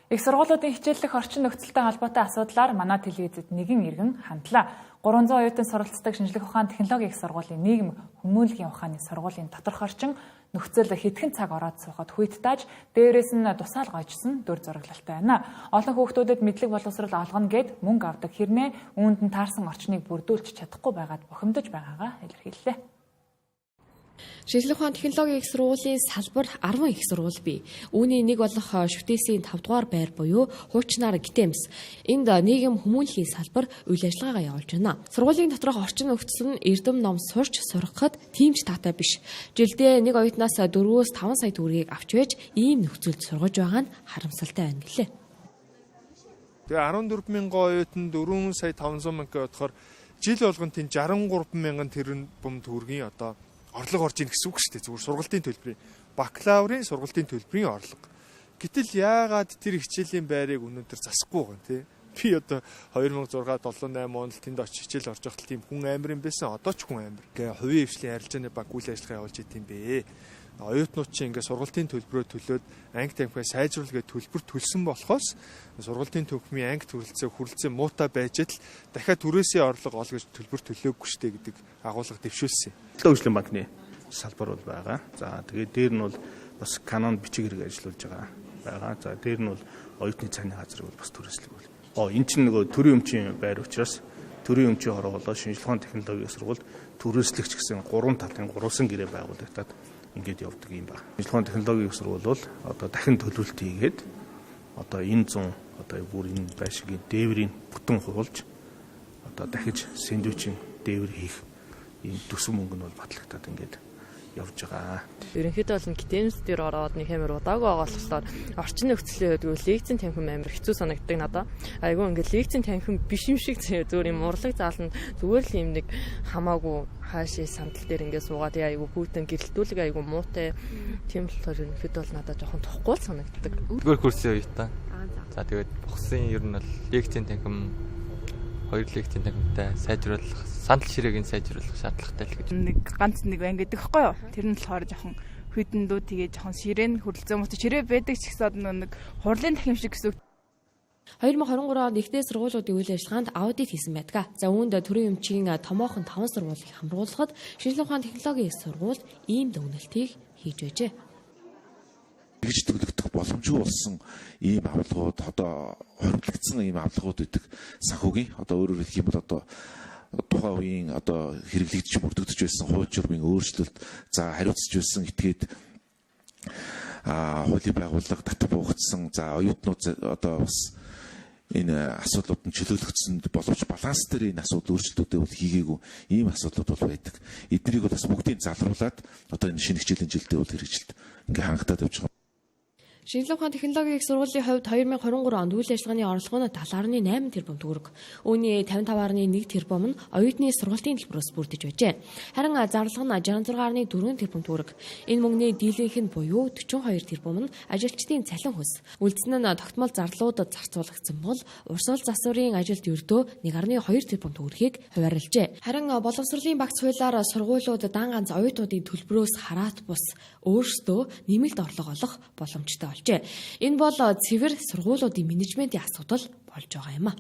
Их сургуулиудын хичээллэх орчин нөхцөлтэй холбоотой асуудлаар манай телевизэд нэгэн иргэн хандлаа. 300 оюутан суралцдаг шинжлэх ухаан технологийн их сургуулийн нийгэм хүмүүнлэгийн ухааны сургуулийн доторх орчин нөхцөл хэдхэн цаг ороод суухад хүйт тааж, дээрээс нь тусаал гойжсон дүр зураглалтай байна. Олон хүүхдүүдэд мэдлэг боловсрол олгоно гэд мөнгө авдаг хэрнээ үүнд нь таарсан орчныг бүрдүүлж чадахгүй байгаад бухимдаж байгаагаа илэрхийллээ. Шинжлэх ухаан технологийн их сургуулийн салбар 10 их сургууль бий. Үүний нэг болох Шүтээсийн 5 дугаар байр буюу хуучнаар Гитэмс. Энд нийгэм хүмүүнлэгийн салбар үйл ажиллагаагаа явуулж байна. Сургуулийн доторх орчин нөхцөл нь эрдэм ном сурч сургахад тийм ч таатай биш. Жилдээ нэг оюутнаас 4-өөс 5 сая төгрөгийг авч байж ийм нөхцөлд сургаж байгаа нь харамсалтай байна гэлээ. Тэгээ 14 мянган оюутан 4 сая 500 мянга бодохоор жил болгон тийм 63 мянган тэрбум төгрөгийн одоо орлого орж ийн гэсэн үг шүү дээ. Зүгээр сургалтын төлбөрийн, бакалаврын сургалтын төлбөрийн орлого. Гэтэл яагаад тэр хичээлийн байрыг өнөөдөр засахгүй байгаа юм те? Би одоо 2006 7 8 онд л тэнд очиж хичээл орж байхад тийм хүн амир юм байсан. Одоо ч хүн амир. Гэ хувийн хвшлийн арилжааны банк үйл ажиллагаа явуулж идэм бэ. Оюутнууд чинь ингээ сургалтын төлбөрөө төлөөд анги тамхиа сайжруулах гэж төлбөр төлсөн болохоос сургалтын төвхмийн анги төрөлцөө хүрэлцээ муутай байж л дахиад түрээсийн орлого ол гэж төлбөр төлөөгүй штэ гэдэг агуулга дэвшүүлсэн. Хөгжлийн банкны салбар бол байгаа. За тэгээд дээр нь бол бас Canon бичиг хэрэг ажиллуулж байгаа. За дээр нь бол оюутны цайны газрыг бол бас түрээслэг бол. Энэ чинь нөгөө төрийн өмчийн байр учраас төрийн өмчийн хороо болоо шинжлэх ухааны технологийн сургуульд түрээслэгч гэсэн гурван талын гурван гэрээ байгуулагдаад ингээд явдаг юм байна. Шинжлэх ухааны технологийн сургууль бол одоо дахин төлөвлөлт хийгээд одоо энэ зун одоо бүр энэ байшингийн дээврийн бүтэн хуулж одоо дахиж сэндвичийн дээвэр хийх ийм төсөв мөнгө нь бол батлагдаад ингээд явж байгаа. Ерөнхийдөө бол Гитэмс дээр ороод нэг амар удаагүй байгаа болохоор орчин нөхцөлийн хувьд лекцийн танхим амар хэцүү санагддаг надад. Айгүй ингээд лекцийн танхим биш юм шиг зүгээр юм урлаг зааланд зүгээр л юм нэг хамаагүй хаашаа сандал дээр ингээд суугаад айгүй хүүтэн гэрэлтүүлэг айгүй муутай. Тийм болохоор ерөнхийдөө бол надад жоохон тухгүй л санагддаг. Дөрөв курсын оюутан. За тэгээд бохсын ер нь бол лекцийн танхим, хоёр лекцийн танхимтай сайжруулах, сандал ширээг нь сайжруулах шаардлагатай л гэж. Нэг ганц нэг байна гэдэг хэвгүй юу? Тэр нь болохоор жоохон хүйтэндүү тэгээ жоохон ширээн хүрэлцээ мөт ширээ байдаг ч гэсэн нэг хурлын танхим шиг гэсэн. 2023 онд ихтэй сургуулиудын үйл ажиллагаанд аудит хийсэн байдаг. За үүнд төрийн өмчийн томоохон 5 сургуулийг хамруулахад шинжлэх ухааны технологийн их сургуульд ийм дүгнэлтийг хийж байжээ. Тэгж төлөгдөх боломжгүй болсон ийм авлагууд одоо хоримтлагдсан ийм авлагууд гэдэг санхүүгийн одоо өөрөөр хэлэх юм бол одоо тухайн үеийн одоо хэрэглэгдэж бүрдэгдэж байсан хууль журмын өөрчлөлт за хариуцж байсан этгээд хуулийн байгууллага татах буухтсан за оюутнууд одоо бас энэ асуудлууд нь чөлөөлөгдсөн боловч баланс дээр энэ асуудал өөрчлөлтүүдээ бол хийгээгүй ийм асуудлууд бол байдаг. Эднийг бол бас бүгдийг залруулад одоо энэ шинэ хичээлийн жилдээ бол хэрэгжилт ингээ хангагдаад явж байгаа. Шинжлэх ухааны технологийн их сургуулийн хувьд 2023 онд үйл ажиллагааны орлого нь 70.8 тэрбум төгрөг. Үүний 55.1 тэрбум нь оюутны сургалтын төлбөрөөс бүрдэж байжээ. Харин зарлага нь 66.4 тэрбум төгрөг. Энэ мөнгөний дийлэнх нь буюу 42 тэрбум нь ажилчдын цалин хөлс. Үлдсэн нь тогтмол зарлуудад зарцуулагдсан бол урсгал засварын ажилд ердөө 1.2 тэрбум төгрөгийг хуваарлажээ. Харин боловсролын багц хуулиар сургуулиуд дан ганц оюутнуудын төлбөрөөс хараат бус өөрсдөө нэмэлт орлого олох боломжтой болжээ. Энэ бол цэвэр сургуулиудын менежментийн асуудал болж байгаа юм а.